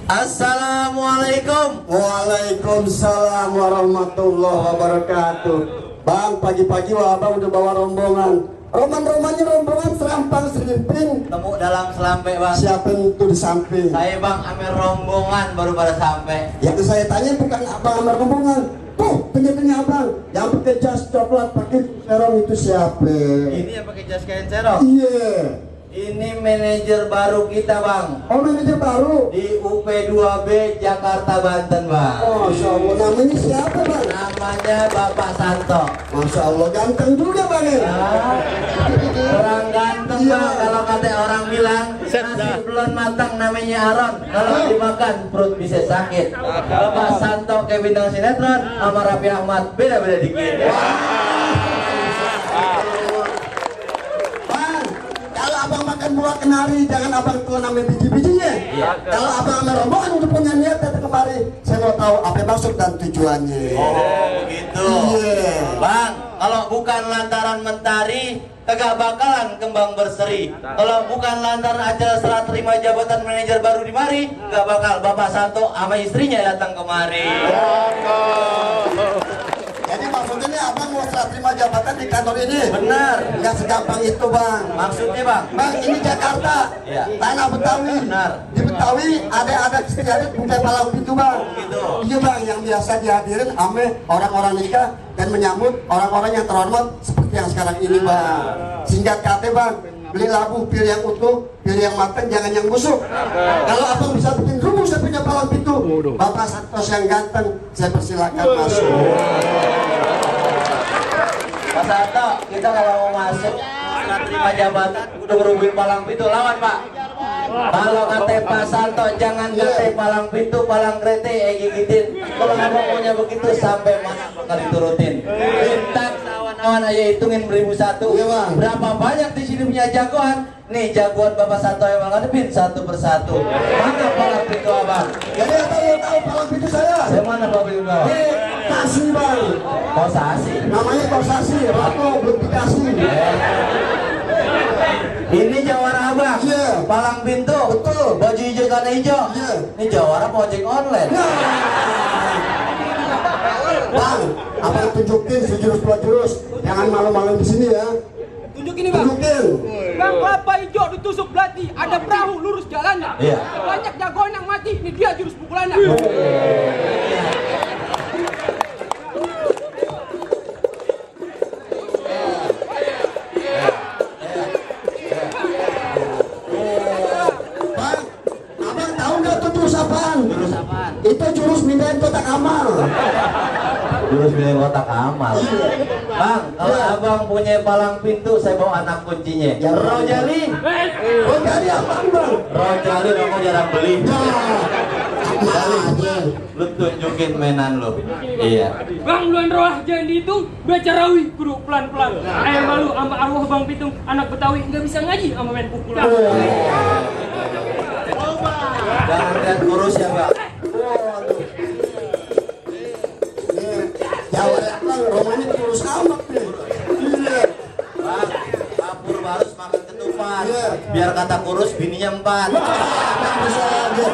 Assalamualaikum. Waalaikumsalam warahmatullahi wabarakatuh. Bang, pagi-pagi abang udah bawa rombongan. Rombongannya rombongan serampang serimping. Temu dalam selampe bang. Siapa itu di samping? Saya bang Amir rombongan baru pada sampai. Yang saya tanya bukan abang sama rombongan. Tuh, tengah-tengah abang yang pakai jas coklat pakai serong itu siapa? Ini yang pakai jas kain serong. Iya. Ini manajer baru kita bang. Oh, manajer baru Di UP2B Jakarta Banten bang. Oh, Masya Allah, namanya siapa bang? Namanya Bapak Santo. Masya Allah, ganteng juga bang ya? Orang ganteng Iya. bang. Kalau kata orang bilang nasi belum matang namanya Aron. Kalau dimakan perut bisa sakit. Bapak Santo kayak bintang sinetron sama Raffi Ahmad beda-beda dikit. Kalau abang makan buah kenari, jangan abang tua namanya biji-bijinya. Iya. Kalau abang sama rombongan udah punya niat datang kemari, saya mau tahu apa maksud dan tujuannya. Oh begitu. Iya. Bang, kalau bukan lantaran mentari, kagak bakalan kembang berseri. Kalau bukan lantaran acara serah terima jabatan manajer baru di mari, gak bakal Bapak Santo sama istrinya datang kemari. Jadi maksudnya nih abang mau serah terima jabatan di kantor ini? Benar. Nggak segampang itu bang. Maksudnya bang? Bang, ini Jakarta, Iya. tanah Betawi. Benar. Di Betawi ada istiadat bukan palang pintu bang. Gitu. Iya bang, yang biasa dihadirin ame orang-orang nikah dan menyambut orang-orang yang terhormat seperti yang sekarang ini bang. Singkat kata bang, beli labu, pilih yang utuh, pilih yang matang, jangan yang busuk. Kalau abang bisa bikin rumus saya punya palang pintu, Bapak Santos yang ganteng, saya persilakan masuk. Pak Santo, kita kalau mau masuk serah terima jabatan udah berhubung palang pintu, lawan pak. Kalau kata Pak Santo jangan kata palang pintu, palang kereta gigitin. Kalau abang punya begitu sampai mana bakal diturutin. Bintang kawan-kawan aja hitungin 1001. Iya, Bang. Berapa banyak di sini punya jagoan? Nih jagoan Bapak Santo yang ngadepin satu persatu. Mana palang pintu abang? Jadi abang mau tahu palang pintu saya? Saya mana palang pintu kau? Kasih bang, Kosasi. namanya kosasi, rako belum dikasih. Ini jawara abang. Iya. Palang pintu. Betul. Baju hijau celana hijau. Iya. Ini jawara ojek online. Bang, abang tunjukin sejurus dua jurus, jangan malu-malu di sini ya. Tunjuk ini bang. Tunjukin. Bang, kelapa hijau ditusuk belati, ada perahu lurus jalannya. Iya. Banyak jagoan yang mati, ini dia jurus pukulannya. Bang, abang tahu nggak tuh jurus apaan? Jurus apaan? Itu jurus mindahin kotak amal. Jurus milih kotak amal. Bang, kalau abang punya palang pintu, saya bawa anak kuncinya. Ya, Rojali. Oh jadi apaan bang? Rojali kamu jarang beli. Aja. Lu tunjukin mainan lu. Iya. Bang, luan roh jangan dihitung, baca rawi, guru pelan-pelan. Malu sama arwah Bang Pitung, anak Betawi nggak bisa ngaji sama main pukulan. Jangan lihat kurus ya, Bang. Jawa bang, romanya kurus amat nih. Iya. Bang, kapur barus makan ketupat. Iya. Biar kata kurus bininya 4. Bang, bisa aja.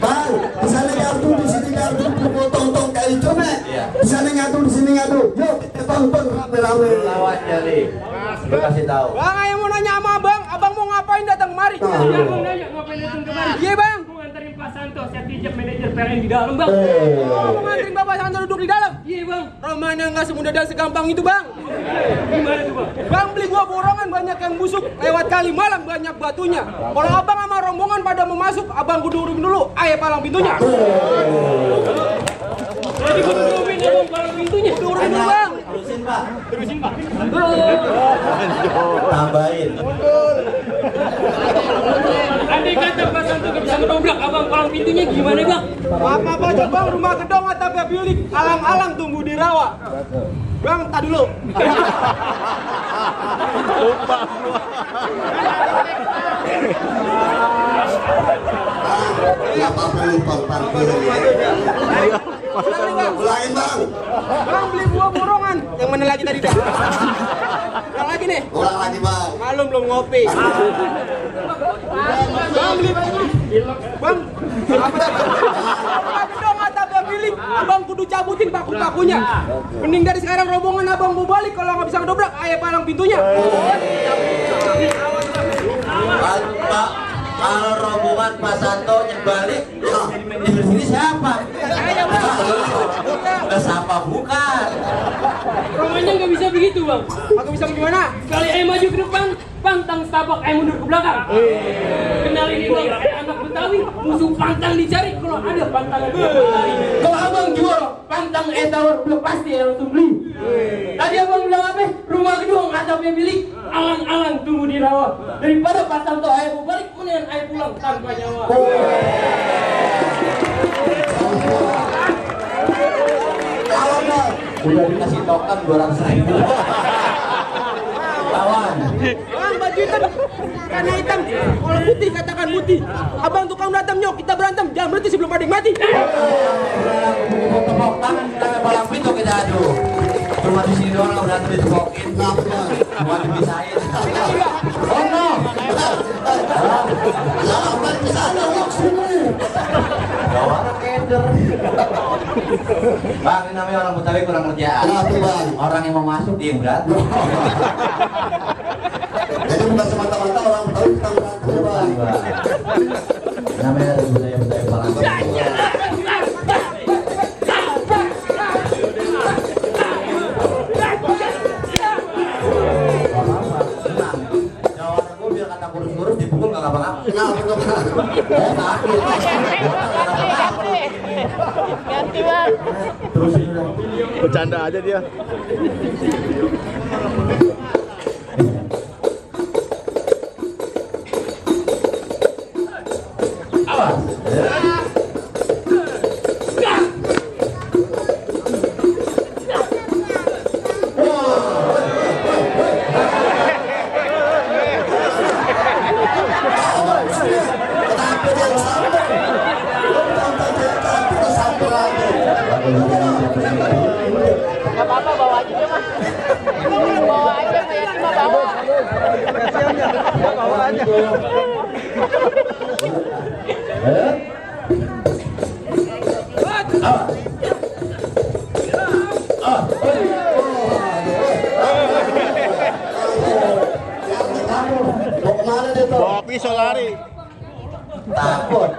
Bang, di sana gardu, di sini gardu, pukul tong-tong kayak itu nih. Iya. Di sana ngadu, di sini ngadu. Yuk kita tonton rame-rame. Lawan Jali. Lu kasih tahu. Bang, ayo mau nanya sama abang mau ngapain datang kemari? Ah. Ya, bang nanya ngapain datang kemari? Iya bang, mau nganterin Pak Santo, saya pijat manajer PLN di dalam bang. Oh, mau nganterin Bapak Santo duduk di dalam? Iya bang. Romanya nggak semudah dan segampang itu bang. Gimana tuh bang? Bang beli buah borongan banyak yang busuk, lewat kali malam banyak batunya. Kalau abang sama rombongan pada mau masuk, abang kudu dulu, ayo palang pintunya. Jadi kudu urumin abang palang pintunya. Kudu urumin dulu bang. Terusin, Pak. Terusin pak. Tambahin. Andai kata Pak Santo gak bisa ngedobrak abang palang pintunya gimana bang? Maaf aja bang, rumah gedong atap bilik, alang-alang tumbuh di rawa. Bang, tak dulu. Lupa. Nggak apa-apa lupa parkir. Ulangin bang. Bang beli buah borongan. Yang mana lagi tadi dah? Yang lagi nih. Ulang lagi bang. Malum belum ngopi. Bang beli. Bang Gedung atapnya milik, abang kudu cabutin paku-pakunya. Mending dari sekarang rombongan abang mau balik, kalau nggak bisa ngedobrak, ayo palang pintunya. Pak, kalau rombongan Pak Santo yang balik, di sini siapa? Saya bang. Siapa bukan? Romanya nggak bisa begitu bang. Aku bisa gimana? Sekali ayo maju ke depan, pantang setapak ayo mundur ke belakang. Kenal ini bang, kayak anak Betawi, musuh pantang dicari. Kalau ada pantangan dia pantang. Kalau abang jual pantang etawar belum pasti ya langsung beli. Tadi abang bilang apa? Rumah gedung atapnya milik. Alang-alang tunggu di rawa. Daripada Pak Santo ayo mau balik, mendingan ayo pulang tanpa nyawa. Udah dikasih token 200.000. Lawan. Bang, baju hitam karena hitam. Kalau putih katakan putih. Abang tukang berantem nyok, kita berantem. Jangan berhenti sebelum ada yang mati. Tepok tangan kita palang pintu kita adu. Cuma di sini doang udah ditepokin. Cuma dipisahin. Oh no. Gawang keder. Bang, ini namanya orang Betawi kurang kerjaan. Orang yang mau masuk dia yang berat. Jadi bukan semata-mata orang Betawi kita berantem, Bang. Namanya budaya-budaya palang pintu. Kurus dipukul nggak apa-apa. Ganti bang. Terus ini udah. Bercanda aja dia. Awas. Gak apa-apa bawa aja dia mah. Bawa aja kayak cuma bawa. Bawa aja. Mau kemana dia tuh? Bawa pisau lari. Takut.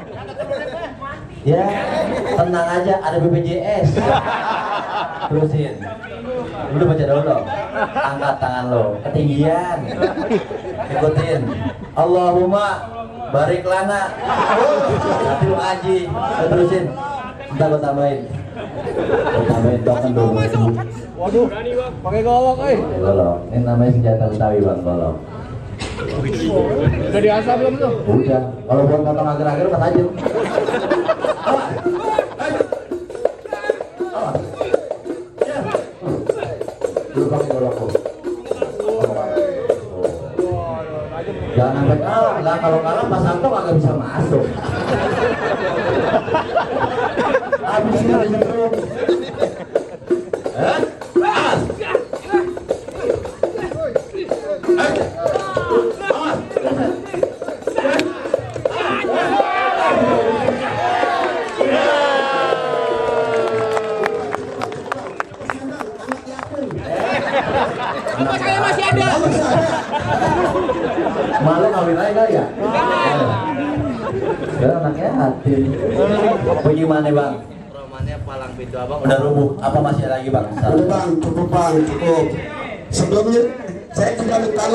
Ya, tenang aja, ada BPJS. Terusin. Udah baca dulu. Angkat tangan lo, ketinggian. Ikutin. Allahumma barik lana. Nanti lu ngaji. Terusin. Entar gua tambahin. Gua tambahin token dulu. Waduh, pakai golok, Golok. Ini namanya senjata Betawi, Bang, golok. Udah diasah belum tuh? Udah. Kalau buat potong agar-agar kan aja. Awas. Awas. Ya. Dulu pakai golokku. Jangan sampai kalah. Lah kalau kalah Pak Santo kagak bisa masuk. Habis ini disetrum. Awas. Bapak saya masih ada. Malu kawin aja kali ya? Ya anaknya hati. Bagaimana Bang? Romannya palang pintu abang udah rubuh. Apa masih lagi Bang? Udah Bang, cukup Bang, cukup. Sebelumnya saya juga minta